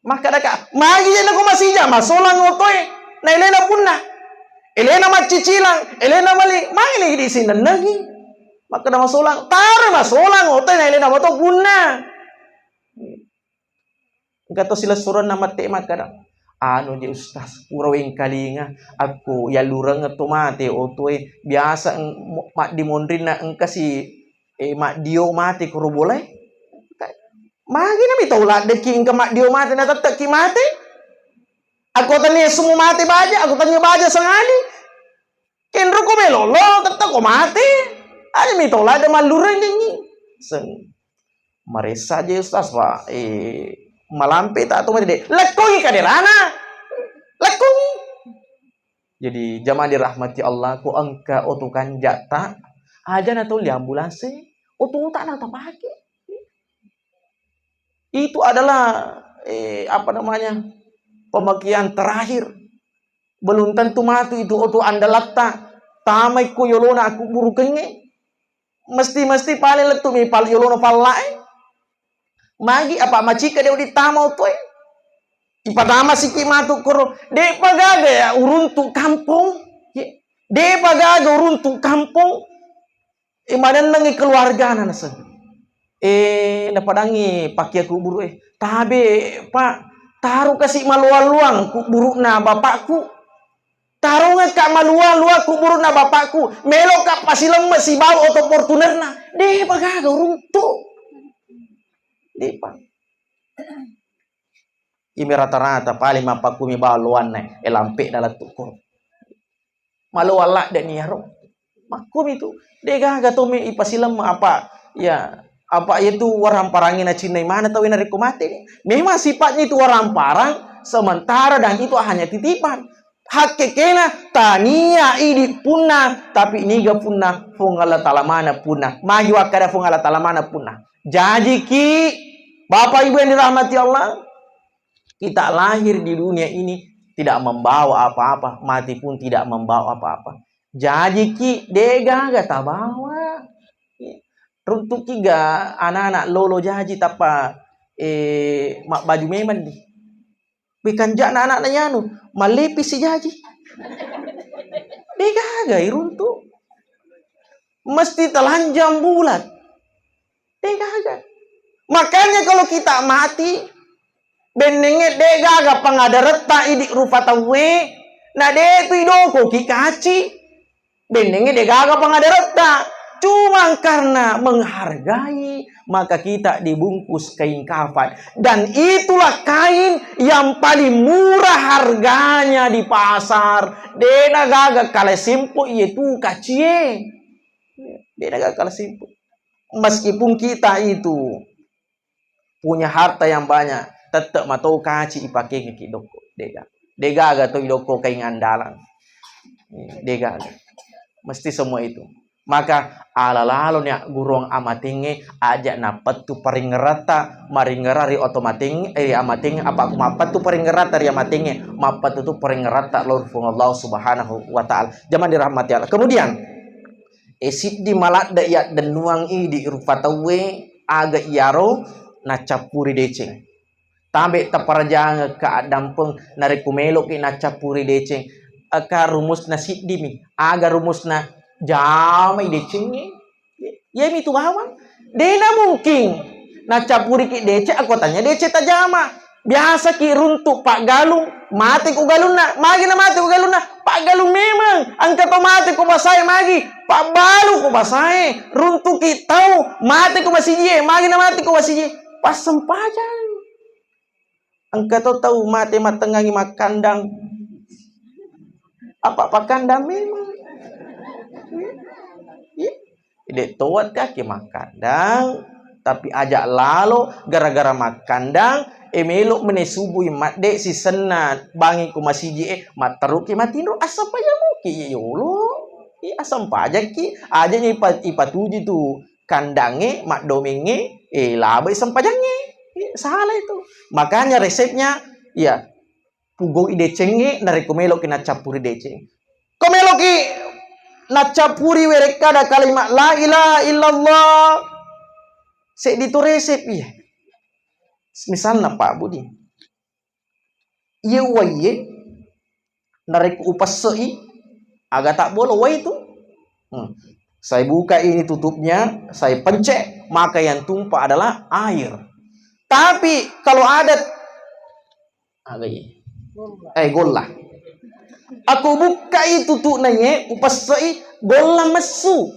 Makkadaka, magi je nako masija masolang otoe, na elena punna. Elena maccicilang, elena mali, magi lagi disinennengi. Makkada masolang, taro masolang otoe, na elena mato punna. Engka to silessurenna mette makkada, anu je Ustaz, pura wengkalinga, akko yallureng to mate otoe, biasa eng-, mo-, maddimonrinna engkasi eh, maddio mate kuro bolae. Magi nami tau laddeki engka maddio mate na tettekki mate? Aku tania semua mate baja, aku tania baja sangadi. Kenro ko melolo, tette ko mate. Aja mi tau ladde mallureng jengi. Seng. Maressa je Ustaz, Pak. Eh, malampe tak tu mate de. Lekkongi kaderana. Lekkongi. Jadi, jamaah dirahmati Allah, ko engka oto kanja'ta, aja na tuli ambulanse, otota na tapake. Itu adalah, eh, apa namanya, pemakaian terakhir. Belum tentu matu itu oto andalatta, tamai ko yolona akubburukengnge. Mesti-mesti paling lettu mi pal-, yolona pallae. Magi apa macika de wedding tama otoe. Ipatama siki matu koro. De'pa gaga ya uruntu kampong. Ye. De'pa gaga uruntu kampong. E, manennengi keluargana naseng. E, napadangi pakia kuburu e. Tabe, Pak. Taro kasi' maluang-luang kubburu'na bapakku. Tarongekka maluang-luang kubburu'na bapakku. Melo'ka pasilemme' sibawa oto Fortunerna. De'pa gaga uruntu'. De'pa. Imi rata-rata paling mappakkumi bawang loanna, e, lampe'na lettu'ko. Maloang ladde'ni iyaro. Makkumi tu. De'gaga to me ipasilemme' apa, ya, apa iyatu waramparangnge nacinnai maneng tauwe narekko mate. Memang sifatnya itu waramparang sementara dan itu hanya titipan. Hakkekkena tania idi' punna, tapi niga punna? Puang Allah Ta'ala maneng punna. Magi wakkada Puang Allah Ta'ala maneng punna. Jajiki, Bapak Ibu yang dirahmati Allah, kita lahir di dunia ini tidak membawa apa-apa, mati pun tidak membawa apa-apa. Jajiki, de'gaga tabawa. Runtu'ki ga anak-anak lolo jaji tappa, eh, mabbaju memang di. Wikanja'na ana'na yanu, mallepi sijaji. De'gaga iruntu'. Mesti telanjang bulat. De'gaga. Makanya kalau kita mati, bennengnge de'gaga pangadaretta idi' rupa tauwe, na de'tu idokoki kaci. Bennengnge de'gaga pangadaretta. Cuma karena menghargai, maka kita dibungkus kain kafan. Dan itulah kain yang paling murah harganya di pasar. De'na gaga kala sempo iyetu kacie. De'na gaga kala sempo. Meskipun kita itu punya harta yang banyak, tette' mato kaci ipakengeki dokko. De'ga-, de'gaga to idokko kain andalan. De'gaga. Mesti semua itu. Maka ala laloni agguruang amatengnge, aja' nappettu paringeratta, maringera ri oto mateng-, eh, ri amatengnge, apa' ku mappettu paringeratta ri amatengnge, mappettu tu paringeratta lao ri Puang Allah Subhanahu wa Ta'ala. Jamaah dirahmati Allah. Kemudian, E, siddi maladde' yaddennuang idi' rupa tauwe, aga iyaro naccappuri deceng. Tambe' taparajangekka addampeng narekko melo'ki naccappuri deceng. Engka rumusna siddimi. Aga rumusna? Jamai decengnge. Iyami tu bawang. De'na mungkin naccappuriki deceng, akko tania deceng tajama. Biasaki runtu' paggalung, mate ko galunna. Magi na mate ko galunna? Paggalung memang. Engka to mate ko basae magi? Pabbalu ko basae. Runtu'ki tau, mate ko masijie. Magi na mate ko masijie? Passempajang. Engka to tau mate mattengngangi makkandang. Apa pakkandang memang? Iya. De' to wettaki makkandang, tapi aja' lalo gara-gara makkandang, e, melo' mene subui madde' sisenna bangi ko masiji e, matteruki matinro, assempajamuki yolo. I, assempajakki, aja' ni ipa-, ipatuju tu kandangnge, maddomengnge, e, labai sempajangnge. I, salah itu. Makanya resepnya, iya, pugau'i decengnge narekko melo'ki naccappuri deceng. Ko melo'ki naccappuri werekkada kalimat la ilaha illallah, seddi to resep iya. Misalna, Pak Budi, iye uwaiye narekko upesse'i, aga tabbolo uwai tu? Hmm. Saya buka ini tutupnya, saya pencet, maka yang tumpah adalah air. Tapi kalau ada, aga iye? Eh, golla. Aku bukkai tutupna iye, upesse'i, golla messu.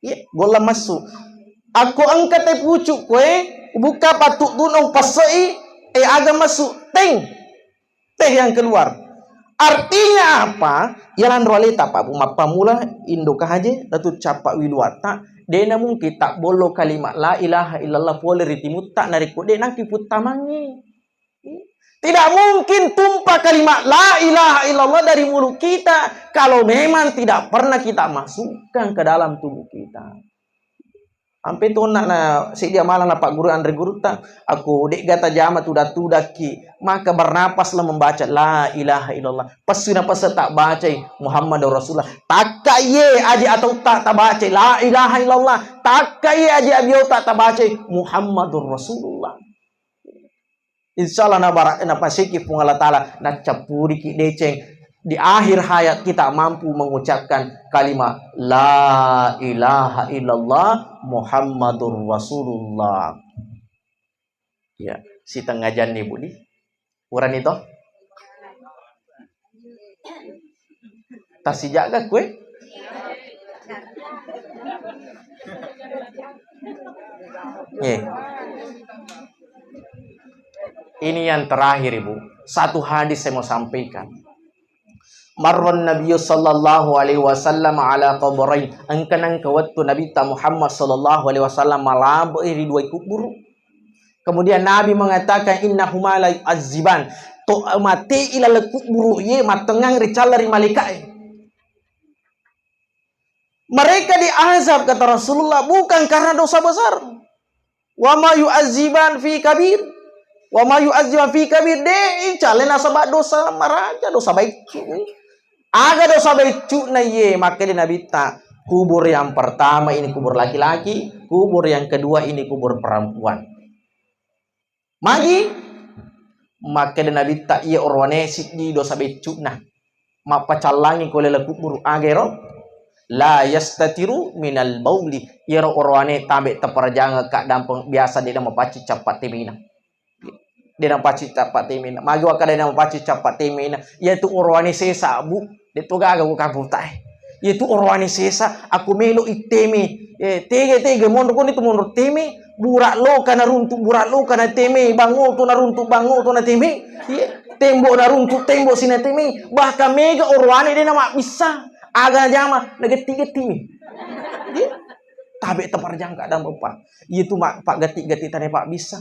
Iye, golla messu. Aku engka teh pucuk koe, ubukka pattu'na upesse'i, eh, aga messu? Teng. Teh yang keluar. Artinya apa? Iya lanro aleta, Pak Bu, mappamula indo kahaje, ratu cappa wiluatta, de'na mungkin tabbollo kalimat la ilaha illallah pole ri timutta narekko de' naki puttamangngi. Tidak mungkin tumpah kalimat la ilaha illallah dari mulut kita kalau memang tidak pernah kita masukkan ke dalam tubuh kita. Ampe tonna na seddi amalang napagguru anre gurutta, akko de'ga tajama tudang-tudakki, maka bernapas la membaca la ilaha illallah. Pessu na pesse tabbacai Muhammadur Rasulullah. Takka iye aje atautta tabacai la ilaha illallah. Takka iye aje abiota tabacai Muhammadur Rasulullah. Insya Allah nabara-, napasiki Puang Allah Ta'ala, naccappuriki deceng. Di akhir hayat kita mampu mengucapkan kalimat la ilaha illallah Muhammadur Rasulullah. Ya, sitengnga janni, Budi. Purani to? Tasijaga kue? Ye. Ini yang terakhir, Ibu. Satu hadis saya mau sampaikan. Marron Nabi sallallahu alaihi wasallam ala qabrain. Engka nengka wettu Nabitta Muhammad sallallahu alaihi wasallam malabe ri dua kuburu. Kemudian Nabi mengatakan, "Innahuma la yu'azziban." To mate ilaleng kuburu ye matengngang ricalla ri malaika'e. Mereka diazab, kata Rasulullah, bukan karena dosa besar. "Wa ma yu'azziban fi kabir." "Wa ma yu'azziban fi kabir." De incale nasaba dosa maraja, dosa baiccu. Aga dosa baiccu na iye? Makkeda Nabitta, kubur yang pertama ini kubur laki-laki, kubur yang kedua ini kubur perempuan. Magi? Makkeda Nabitta, iya orowane siddi dosa beccu'na. Mappacallangi ko lela kuburu. Aga ero? La yastatiru minal bauli. Iyaro orowane tabe taparajangeng kaddampeng, biasa de na mapaccing cappa temena. De na mapaccing cappa temena. Magi wakkeda de na mapaccing cappa temena? Iyatu orowane sesa, Bu. De to gaga ko kampung tae. Iyatu orowane sesa, aku melo itteme. Eh, tege-tege monro koni tu monro teme, bura loka naruntu, bura loka nateme, bango tu naruntu, bango tu nateme. Iya, tembo naruntu, tembo sinateme. Bahkan mega orowane de na mabbissa. Aga najama, nagetti-getti mi. Iya. Tabe taparajangeng kadang bapak. Iyatu ma-, paggetti-getti tane pabbissa.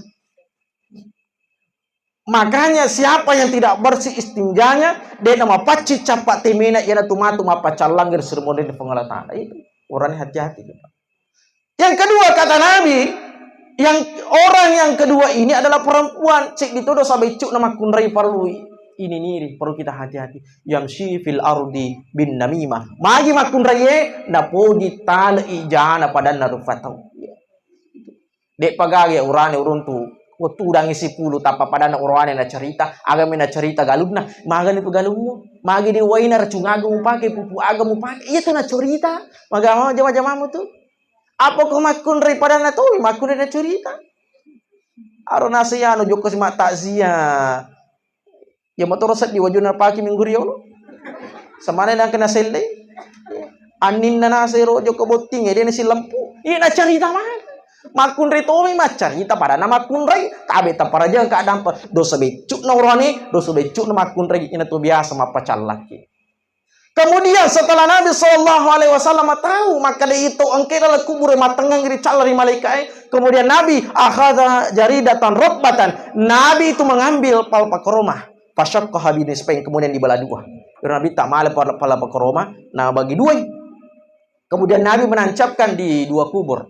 Makanya siapa yang tidak bersih istinjanya, de na mapaccing cappa temena, iyanatu matu mappacallang ri sirmodene Puang Allah Ta'ala. Itu. Orangnya hati-hati, Bapak. Yang kedua, kata Nabi, yang orang yang kedua ini adalah perempuan. Cek itu dosa beccu na makkunrai parlui. Ini niri, perlu kita hati-hati. Yamshi fil ardi bin namimah. Magi makkunrai e, napoji tale ijana padanna rupa tau. De'pa gaga urane uruntu, wettudangngi sipulu tappa padanna orowane nacerita, agami nacerita galunna, magani tu galunmu, magi di waina racung aga mupake, pupu aga mupake, iya tu nacerita, magama jama-jamamu tu. Apa ko makkunrai padanna towi, makkunrai nacerita. Aro nasi anu jokka si matakziah. Iya motoro seddi wajunna pake minggu riolo. Semana nangka naselle. Anninna nasero jokka botting, ede nasi lempu. Iya nacerita mana? Makkunrai tomi maccarita, padahal makkunrai. Tabe taparajang ka dampa. Dosa beccu na urane, dosa beccu na makkunrai. Ina tu biasa mappacallaki. Kemudian setelah Nabi sallallahu alaihi wasallam tahu, maka dia itu engke dalam kubur matengang ri calla ri malaika e. Kemudian Nabi akhadha jaridatan rotbatan. Nabi itu mengambil palpa koroma. Fasyaqqaha binisfain, kemudian dibelah dua. Nabi tak male pala, pala koroma, nah bagi dua. Kemudian Nabi menancapkan di dua kubur.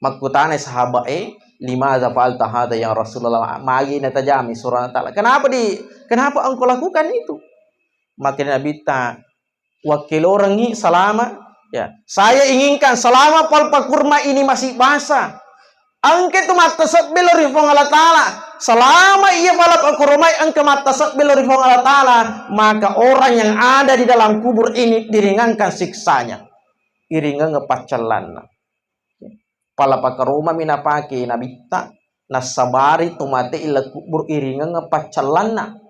Makkutana sahabat e, "Limadza fa'alta hadza ya Rasulullah?" Magi natajami surah Allah Ta'ala. Kenapa di, kenapa engkau lakukan itu? Maka Nabi ta, "Wakkilorengi salama, ya. Saya inginkan selama palpa kurma ini masih basah, engke tu mattasebbe lao ri Puang Allah Ta'ala. Selama iya palpa kurma engke mattasebbe lao ri Puang Allah Ta'ala, maka orang yang ada di dalam kubur ini diringankan siksanya." Iringeng paccallanna. Palapa karomami napake Nabitta, nassabari to mate ila kubur iringeng paccallanna.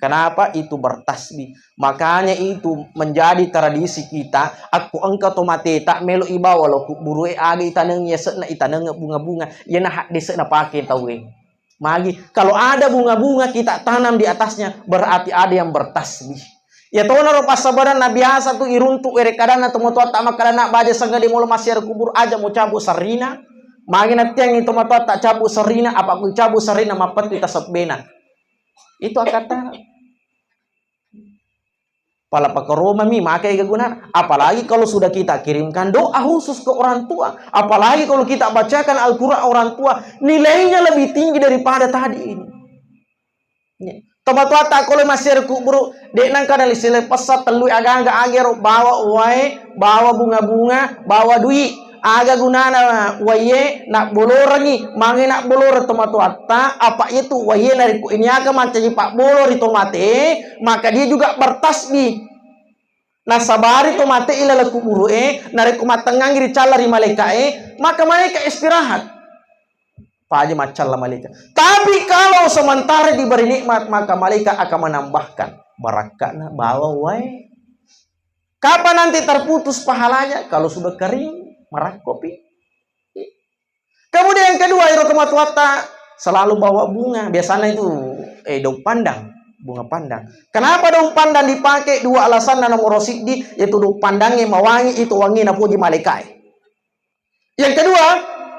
Kenapa? Itu bertasbih. Makanya itu menjadi tradisi kita, akko engka to mateta melo ibawa lo kuburu e, aga itaneng yase'na, itaneng bunga-bunga. Iyana haddese napake tauwe. Magi, kalau ada bunga-bunga kita tanam di atasnya, berarti ada yang bertasbih. Ya tona ro passabaranna biasa tu iruntu ere kadanna tomatoatta makkadana baja sengngede molo masih ada kubur aja mau cabut sarrina. Magi nattiangi tomatoatta cabut sarrina, apa ku cabut sarrina mappettu tasebbena. Itu akkatta. Pala pakaromami maka ega gunana. Apalagi kalau sudah kita kirimkan doa khusus ke orang tua, apalagi kalau kita bacakan Al-Quran orang tua, nilainya lebih tinggi daripada tadi ini. Ya. Tomatoatta kolo masih ada kuburu, de nangka nalisi lepessa tellu aga-aga agero bawa wae, bawa bunga-bunga, bawa dui. Aga gunana waie nabbolorengi, mange nabboloreng tomatoatta, apa itu waie narekko iniaga mancaji pabbolo ri tomate, maka dia juga bertasbih. Nasabari tomate ilaleng kuburu e, narekko mattengngangi ricalla ri malaika e, maka malaika istirahat. Paja maccalla malaika. Tapi kalau sementara diberi nikmat, maka malaikat akan menambahkan barakka'na bawang wae. Kapan nanti terputus pahalanya? Kalau sudah kering, marakkopi. Kemudian yang kedua, iro tomatoatta selalu bawa bunga. Biasanya itu, eh, daun pandang, bunga pandang. Kenapa daun pandang dipakai? Dua alasanna. Nomor siddi, yaitu daun pandangnge mawangi, itu wangi napoji malaikat. Yang kedua,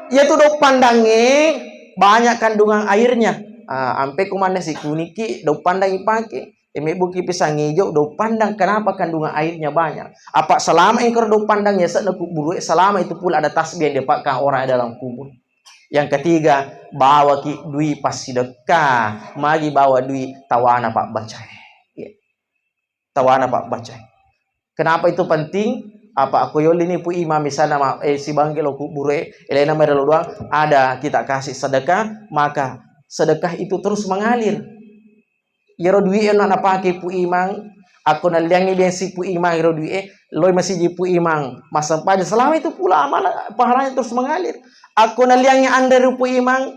yaitu daun pandangnge banyak kandungan airnya. Ah, ampe kumanne sikuniki daun pandang ipake. Eme buki pisang hijau, daun pandang, kenapa kandungan airnya banyak? Apa selama engkau daun pandang ya, sekna kuburu, selama itu pula ada tasbih yang didapatkan orang dalam kubur. Yang ketiga, bawaki dui passidekka, magi bawa dui tawana pabbacae. Ya. Tawana pabbacae. Kenapa itu penting? Apa aku yolini Pu Imang misalnya ma-, eh, sibangke lo kuburu, eh, elena mai dalam doang, ada kita kasih sedekah, maka sedekah itu terus mengalir. Iyaro dui'e na napake Pu Imang, akko nalliangngi bensin Pu Imang iyaro dui'e, loi masiji Pu Imang, massempajang, selama itu pula amal pahalanya terus mengalir. Akko nalliangngi anre ri Pu Imang,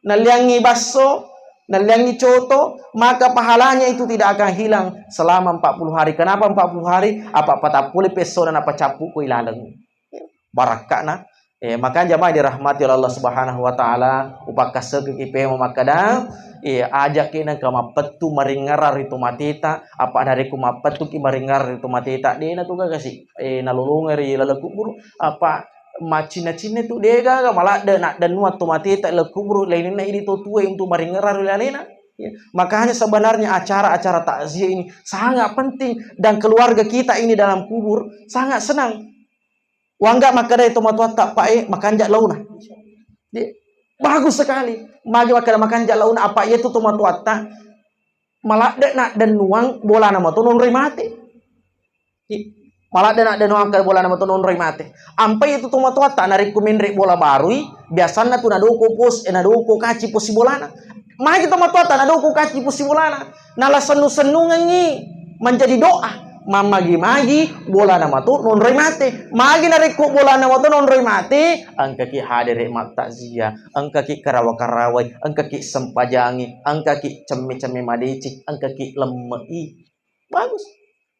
nalliangngi basso, nalliangngi coto, maka pahalanya itu tidak akan hilang selama empat puluh hari. Kenapa empat puluh hari? Apa patappulo pessona napacappu ko ilaleng. Barakka'na. Eh, makanya jamaah dirahmati oleh Allah Subhanahu wa Ta'ala, upakkasengki pemo makkeda, eh, ajaki nengka mappettu maringerang ri tomateta, apa narekko mappettuki maringerang ri tomateta, dena tu gaga si, eh, nalolongeng ri laleng kuburu, apa maccinna-cinna tu degaga maladde naddennuang tomateta ri laleng kuburu, laininna idi to tuae untuk maringerang ri alena. Ya, makanya sebenarnya acara-acara takziah ini sangat penting dan keluarga kita ini dalam kubur sangat senang. Wangga makkeda tomatoatta, "Pak, eh, makanja launa." Di-, bagus sekali. Magi makkeda makanja launa, apa iya tu tomatoatta maladde naddennuang bolana mato nonroi mate. Di-, maladde naddennuang ke bolana mato nonroi mate. Ampai itu tomatoatta narekko menre bola barui, biasanna tu nadoko pos, eh, nadoko kaci posi bolana. Magi tomatoatta nadoko kaci posi bolana. Nala sennu-sennungengngi menjadi doa. Mammagi-magi bolana mato nonroi mate. Magi narekko bolana mato nonroi mate, engkaki hadere mattakziah, engkaki karawa-karawai, engkaki sempajangi, engkaki cemme-cemme madeceng, engkaki lemmei. Bagus.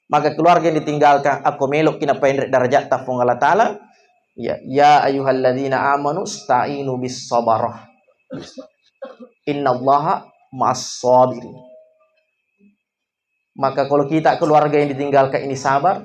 Maka keluarga yang ditinggalkan, akko meloki napaenre darajatta Puang Allah Ta'ala, ya, ya ayyuhalladzina amanu sta'inu bis sabarah. Innallaha ma'as sabirin. Maka kalau kita keluarga yang ditinggalkan ini sabar,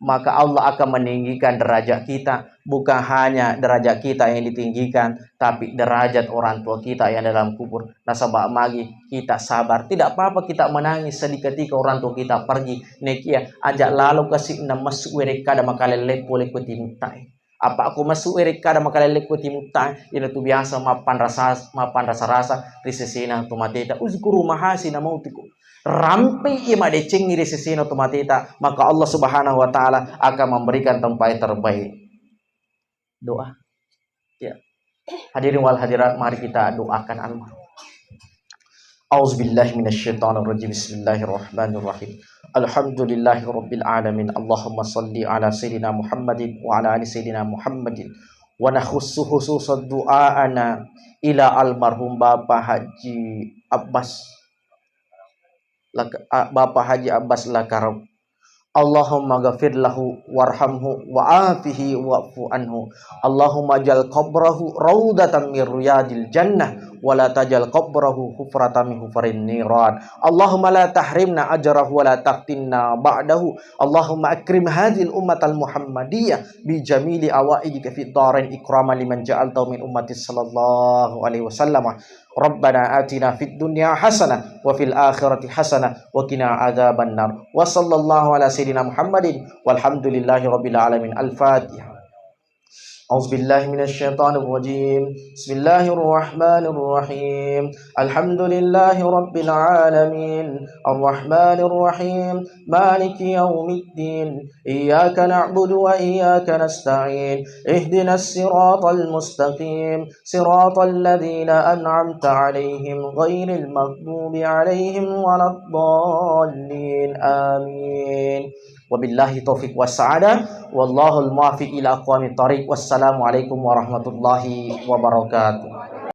maka Allah akan meninggikan derajat kita. Bukan hanya derajat kita yang ditinggikan, tapi derajat orang tua kita yang dalam kubur. Nasaba magi kita sabar. Tidak apa-apa kita menangis sedih ketika orang tua kita pergi. Nekia aja lalo kasi na messu werekkada makalelle pole ko timuttai. Apa aku messu werekkada makalelle ko timutta, iyanatu biasa mappanrasa-, mappanrasa-rasa ri sesena tomateta. Uzkuru mahasina mautikum. Rampe iya madecengi ri sesena tomateta, maka Allah Subhanahu wa Ta'ala akan memberikan tempat yang terbaik. Doa. Ya. Hadirin wal hadirat, mari kita doakan almarhum. A'udzubillahi minasyaitonirrajim. Bismillahirrahmanirrahim. Alhamdulillahirabbil alamin. Allahumma salli ala sayyidina Muhammadin wa ala ali sayyidina Muhammadin. Wa nakhussu khususan du'aana ila almarhum Bapak Haji Abbas Lak-, a-, Bapak Haji Abbas Lakarau. Allahumma ghafir lahu warhamhu wa afihi wa'fu anhu. Allahumma jal qabrahu raudatan min riyadil jannah wa la tajal qabrahu hufratan min hufarin niran. Allahumma la tahrimna ajrahu wa la taftinna ba'dahu. Allahumma akrim hadhil ummatal Muhammadiyah bi jamili awaidika fid darain ikraman liman ja'altahu min ummati sallallahu alaihi wasallam. Rabbana atina fid dunya hasanah wa fil akhirati hasanah wa qina adzabannar. Wa sallallahu ala sayyidina Muhammadin walhamdulillahi rabbil alamin. Al-Fatihah. A'udzubillahi minasyaitonirrajim. Bismillahirrahmanirrahim. Alhamdulillahi rabbil alamin. Arrahmanirrahim. Maliki yaumiddin. Iyyaka na'budu wa iyyaka nasta'in. Ihdinas siratal mustaqim. Siratal ladzina an'amta 'alaihim ghairil maghdubi 'alaihim waladdallin. Amin. Wabillahi taufiq was sa'adah. Wallahul muwaffiq ila aqwamit thariq. Wassalamualaikum warahmatullahi wabarakatuh.